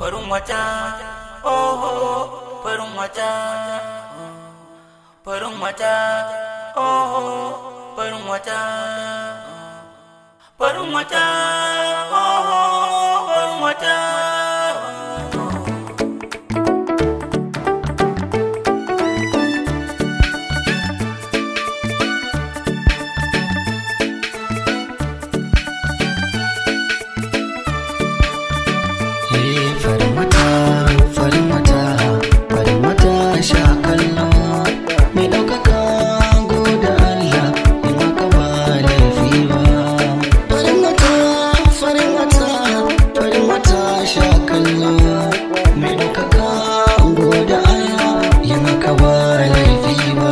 Farin wata, oho, farin wata, farin wata, oho, farin wata, farin wata, oho, farin wata. Farin wata, farin wata, farin wata, sha kallo. Mai ɗaukaka, goda Allah, in haka ba laifi ba. Farin wata, farin wata, farin wata, sha kallo. Mai ɗaukaka, goda Allah, in haka ba laifi ba.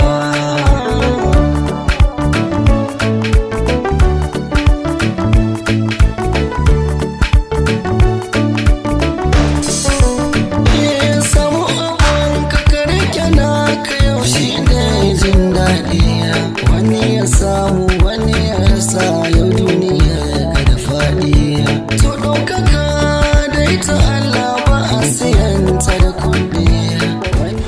Samu abin ka rike naka, yau shi ne jin daɗi. Wani ya samu, wani ya rasa, yau duniya ka da faɗi. To ɗaukaka da ita Allah ba a siyanta da kuɗi. Wani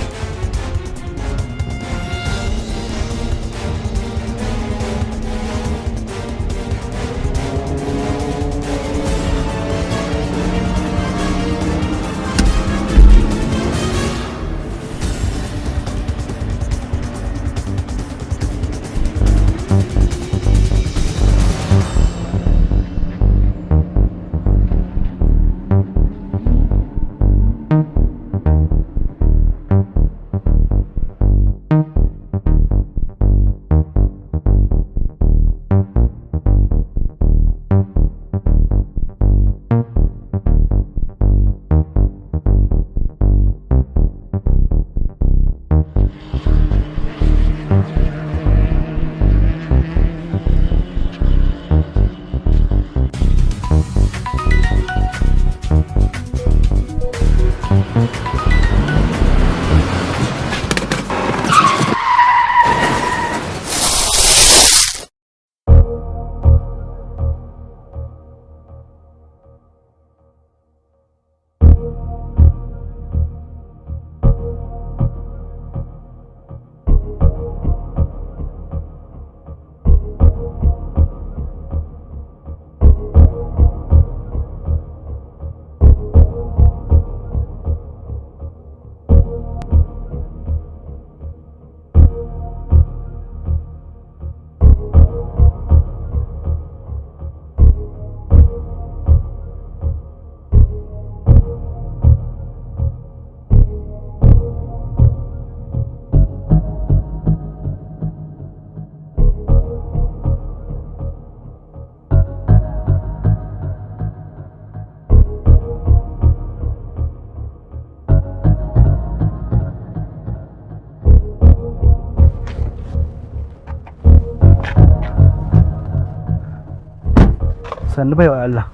Sannu, baiwa Allah,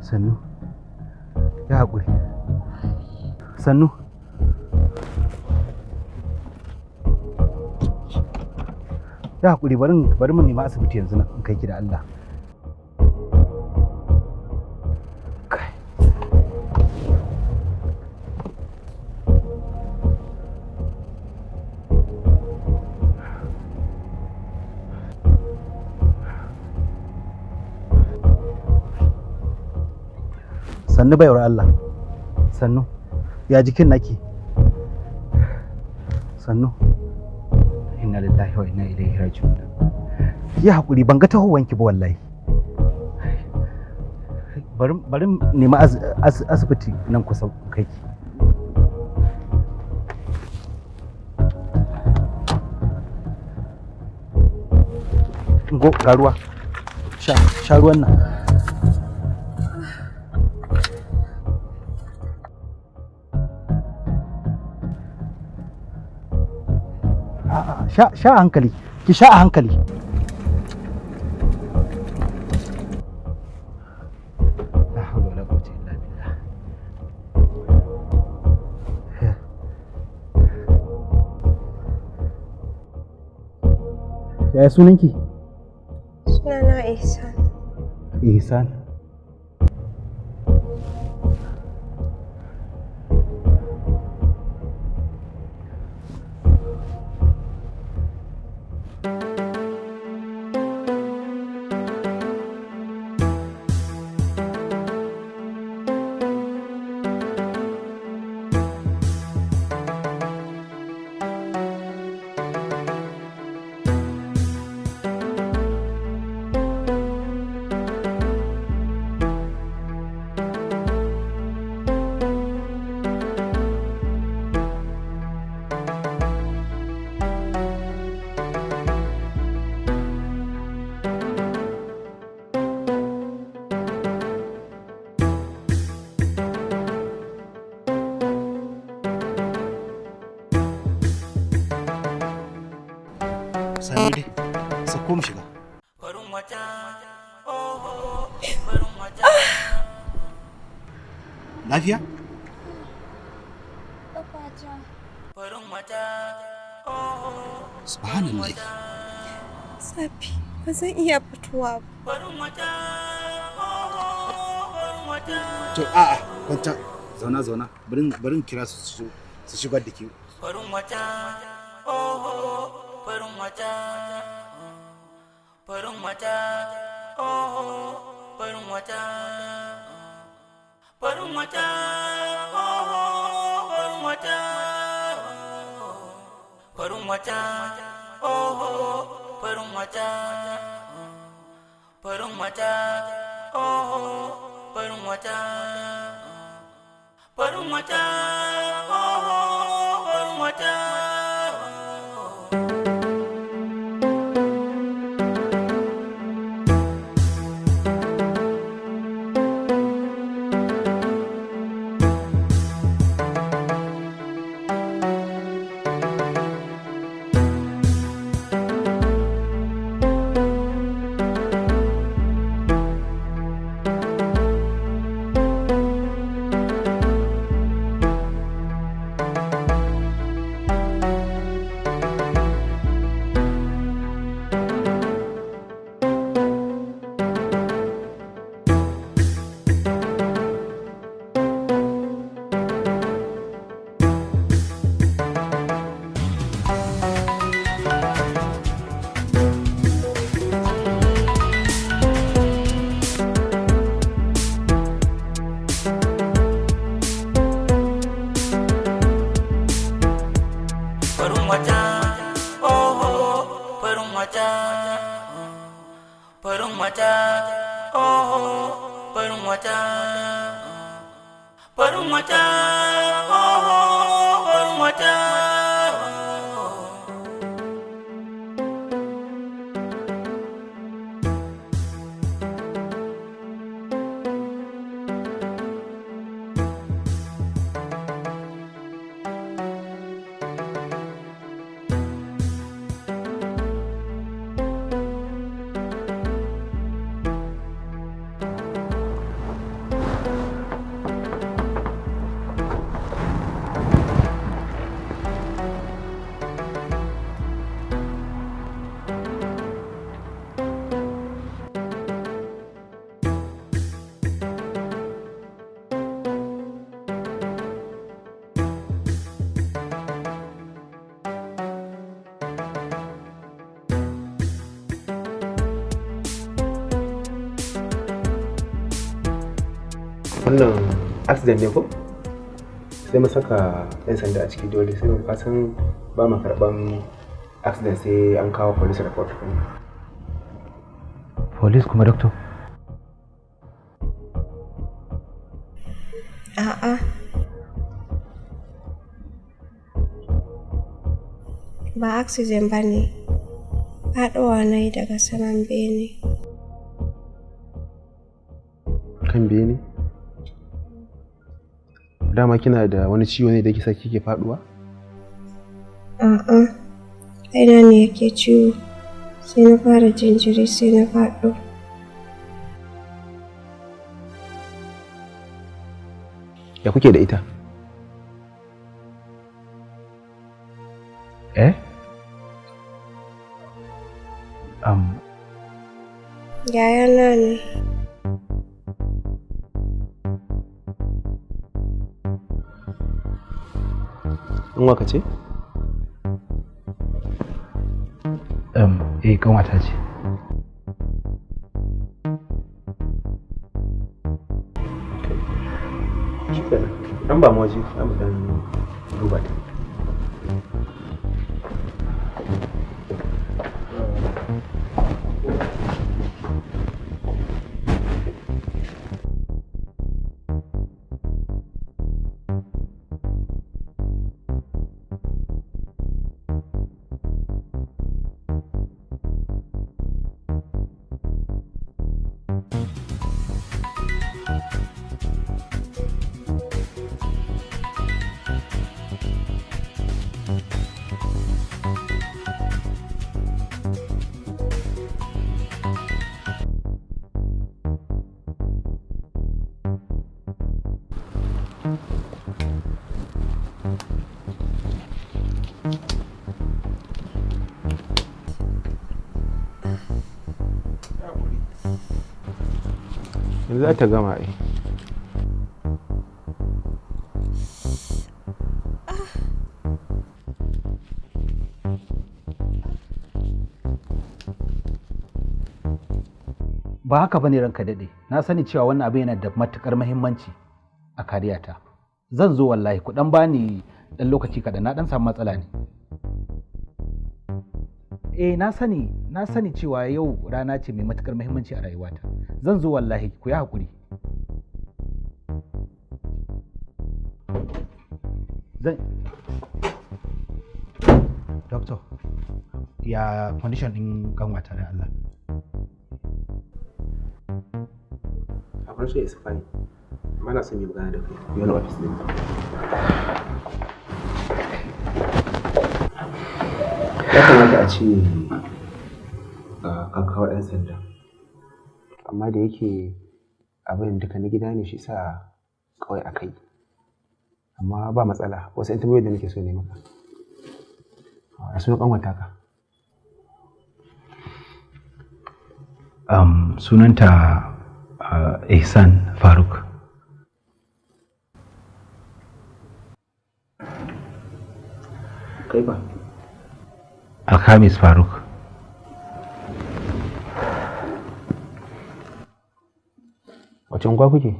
sannu. Ya haƙuri, sannu. Ya haƙuri, bari mu nemi asibiti yanzu nan in kai ki da Allah. Kai. Sannu, baiwar Allah, sannu. Ya jikin naki? Sannu. Inna lillahi wa inna ilaihi raji'un. Yi hakuri, ban ga tahowanki ba wallahi. Bari nemi asibiti nan kusa kai ki. Go, ga ruwa, sha, sha ruwan nan. A'a, sha, sha a hankali, ki sha a hankali. La hawla wala quwwata illa billah. Yaya sunanki? Sunana Ihsan. Ihsan. Ko mu shiga. Farin wata, oh, farin wata. Lafiya? Farin wata, oh, Subhanallah. Safi, ba zan iya fitowa ba. Farin wata, oh, farin wata. To a'a, kwanta. Zauna zauna. Bari in kira su su shigar da ke. Farin wata, oh, farin wata. Farin wata, oh, farin wata. Farin wata, oh, farin wata. Farin wata, oh, farin wata. Farin wata, oh, farin wata. Farin wata, oh, farin wata. Farin wata, oh, farin wata. Farin wata, oh, farin wata. Farin wata, oh, farin wata. Wannan accident ne ko? Sai mu saka 'yan sanda a ciki dole, sai mu kasan ba mu karban accident sai an kawo police report. Police kuma, doctor? A'a. Ba accident ba ne. Faɗowa na yi daga saman bene. Kan bene? Dama kina da wani ciwo ne da yake sa kike faduwa? A'a. Kaina ne yake ciwo. Sai na fara jin jiri, sai na faɗo. Ya kuke da ita? Eh? Yayana ne. In waka ce? Eh, kanwata ce. Shikenan. Dan ba mu waje, za mu dan duba ta. Yanzu za ta gama ai. Ba haka bane ranka daɗe. Na sani cewa wannan abin yana da matukar muhimmanci a kariyata. Zan zo wallahi, ku dan bani dan lokaci kaɗan, na dan samu matsala ne. Eh, na sani, na sani cewa yau rana ce mai matukar muhimmanci a rayuwata. Zan zo wallahi, ku yi hakuri. Zan Doctor, ya condition din kanwata da Allah? A farko is fine. Amma na son yi magana da kai. Ku yi office din. Ya kamata a ce ka kawo ɗan sanda. Amma da yake abin duka na gida ne, shi sa kawai aka yi. Amma ba matsala, wasu 'yan tambayoyi da nake so ne maka. A sunan ƙanwata ka? Sunanta Ihsan Faruk. Kai ba? Alhamis Faruk. Wace unguwa kuke?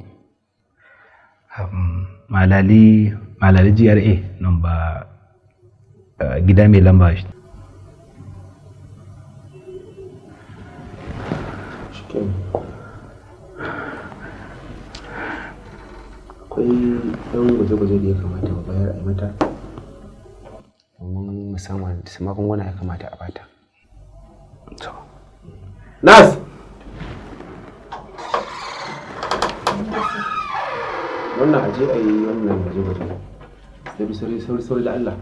Malali, Malali GRA, number gida mai lamba Shikenan. Akwai ɗan gwaje-gwaje da ya kamata mu bayar a yi mata. Domin mu san wani su magunguna ya kamata a bata. To. Nas! Wannan aje a yi wannan gwaje-gwaje. Sauri, sauri, sauri, sauri da Allah.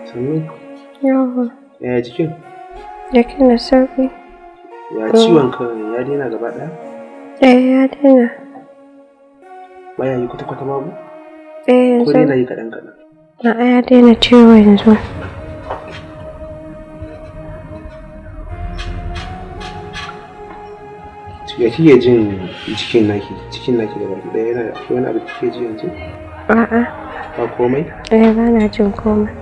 Sannu. Yawwa. Yaya jikin? Jikin da sauƙi. Ya ciwon kan, ya daina gaba ɗaya? Eh, ya daina. Baya yi kwata-kwata babu? Eh, Ko daina yanzu. yi kaɗan-kaɗan? A'a, ya daina ciwo yanzu. Ya kike jin jikin naki? Cikin naki gaba ɗaya yana da akwai wani abu da kike ji yanzu? A'a. Ba komai? Eh, ba na jin komai.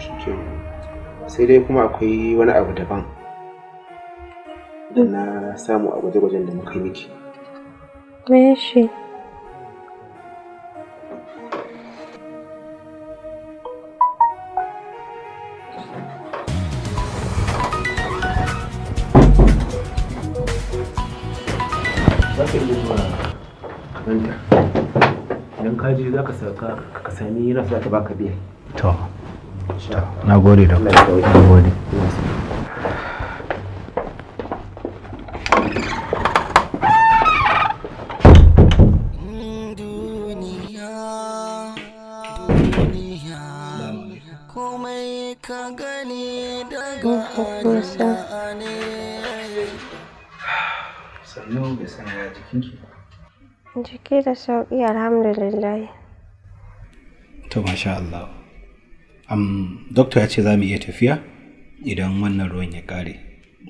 Shikenan. Sai dai kuma akwai wani abu daban da na samu a gwaje-gwajen da muka yi miki. Me shi? Za ka iya zuwa ka ganta. Idan ka je za ka saka ka sami nurse, za ta baka biya. To, na gode doctor. Allah ya sauke. Na gode. Duniya, duniya, komai ka gani daga Allah ne. Sannu bai san ya jikinki. Jiki da sauƙi, alhamdulillah. To, masha Allah. Doctor ya ce za mu iya tafiya idan wannan ruwan ya kare.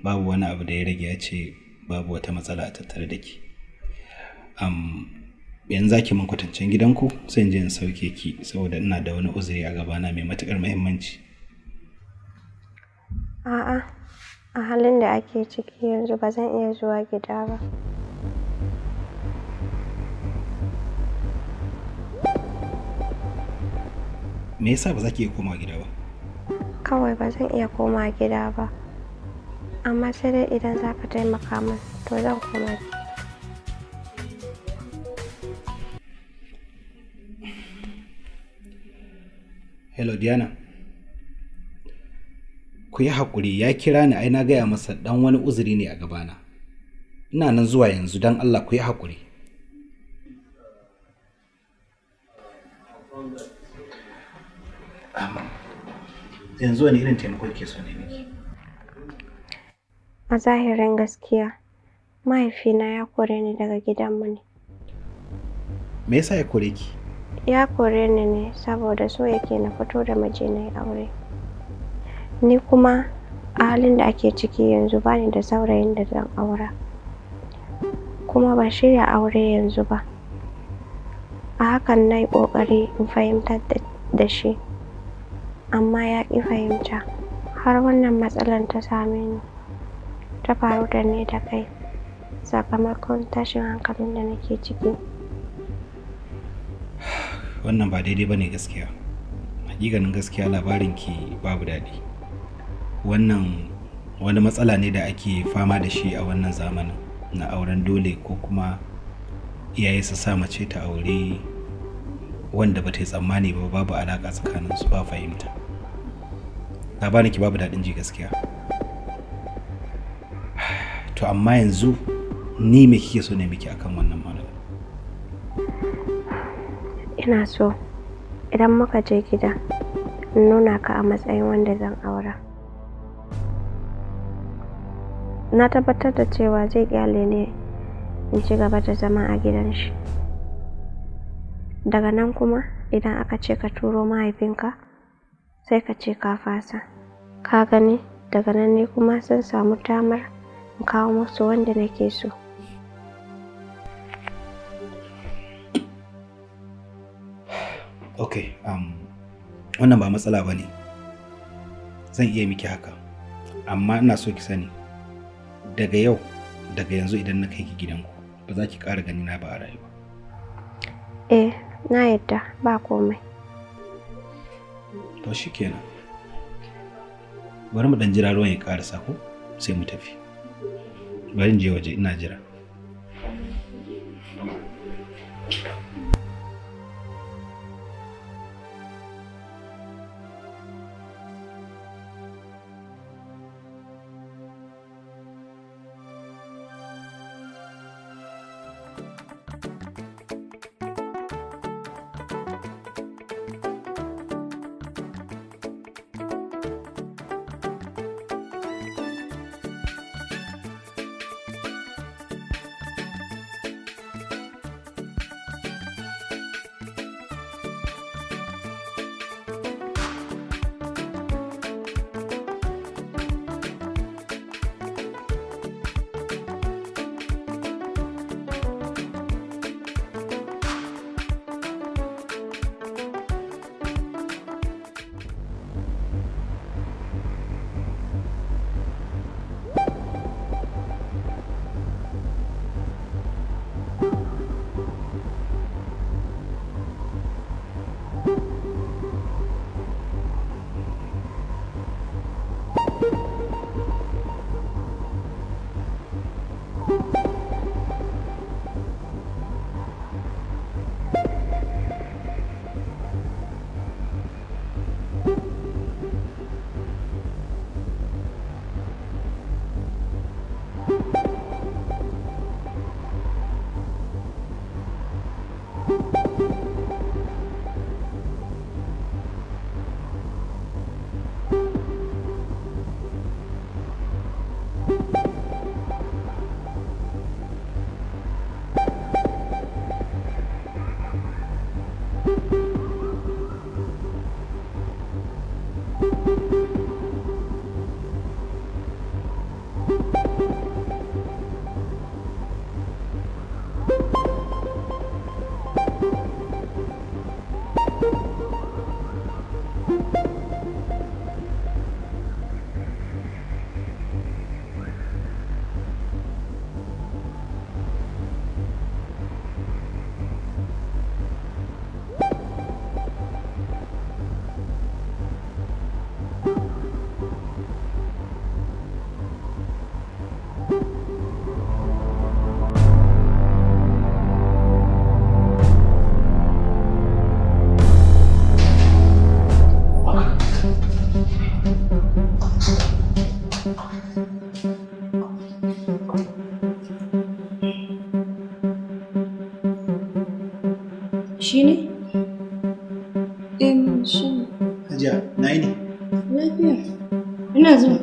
Babu wani abu da ya rage, ya ce babu wata matsala a tattare da ki. Yanzu za ki min kwatancen gidanku, sai in je in sauke ki, saboda ina da wani uzuri a gabana mai matukar muhimmanci. A'a, a halin da ake ciki yanzu ba zan iya zuwa gida ba. Me yasa ba za ki iya komawa gida ba? Kawai ba zan iya koma gida ba. Amma sai dai idan za ka taimaka min, to zan koma. Hello Diana. Ku yi haƙuri, ya kira ni, ai na gaya masa ɗan wani uzuri ne a gabana. Ina nan zuwa yanzu, don Allah ku yi haƙuri. Yanzu wani irin taimako ke so ne miki? A zahirin gaskiya, mahaifina ya kore ni daga gidanmu ne. Me yasa ya kore ki? Ya kore ni ne saboda so yake na fito da miji na yi aure. Ni kuma a halin da ake ciki yanzu bani da saurayin da zan aura. Kuma ban shirya aure yanzu ba. A hakan na yi ƙoƙari in fahimtar da shi, amma ya ƙi fahimta. Har wannan matsalar ta same ni, ta faru da ni da kai, sakamakon tashin hankalin da nake ciki. Wannan ba daidai ba ne gaskiya. Hakikanin gaskiya labarin ki babu daɗi. Wannan wani matsala ne da ake fama da shi a wannan zamanin na auren dole, ko kuma iyaye su sa mace ta aure wanda ba ta yi tsammani ba, babu alaƙa tsakaninsu, ba fahimta. Labarin ki babu daɗin ji gaskiya. To amma yanzu ni me kike so ne miki akan wannan matsala? Ina so idan muka je gida in nuna ka a matsayin wanda zan aura. Na tabbatar da cewa zai kyale ne in ci gaba da zama a gidan shi. Daga nan kuma idan aka ce ka turo mahaifinka, sai ka ce ka fasa. Ka gani, daga nan ne kuma zan samu damar in kawo musu wanda nake so. Ok, wannan ba matsala ba ne. Zan iya miki haka, amma ina so ki sani, daga yau, daga yanzu idan na kai ki gidanku, ba za ki ƙara ganina ba a rayuwa. Eh, na yadda, ba komai. To shi kenan. Bari mu ɗan jira ruwan ya ƙarasa ko? Sai mu tafi. Bari in je waje, ina jira. Shi ne? Shi ne. Hajiya, na yi ne. Lafiya. Ina zuwa.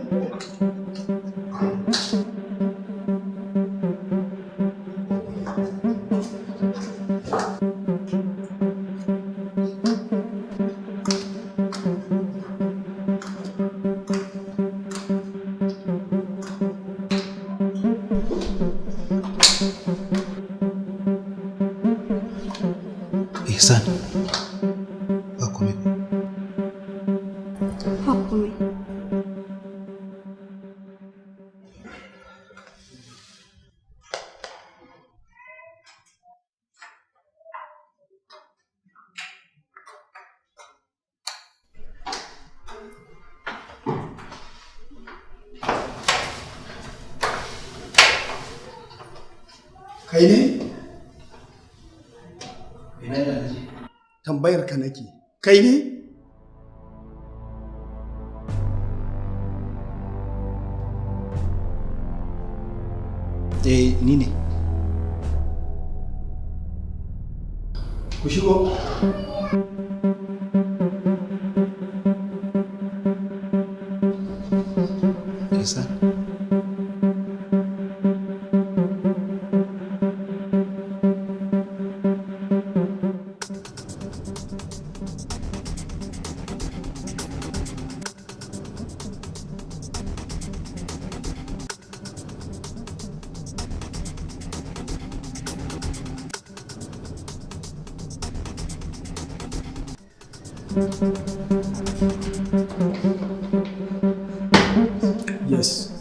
Ihsan. Ba komai. Ba komai. Kai ne? Tambayar ka nake. Kai ne? Eh, ni ne. Ku shigo. Ihsan. Yes.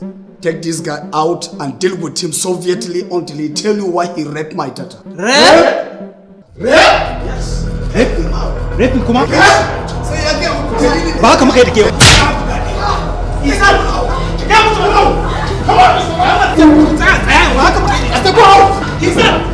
Take this guy out and deal with him sovietly until he tell you why he raped my daughter. Rape? Rape? Yes. Rape? Raping kuma? Sai ya gaya muku dalilin. Ba haka muka yi da ke ba. Come on, Mr. Muhammad. Tsaya, tsaya, ba haka muka yi. Go out.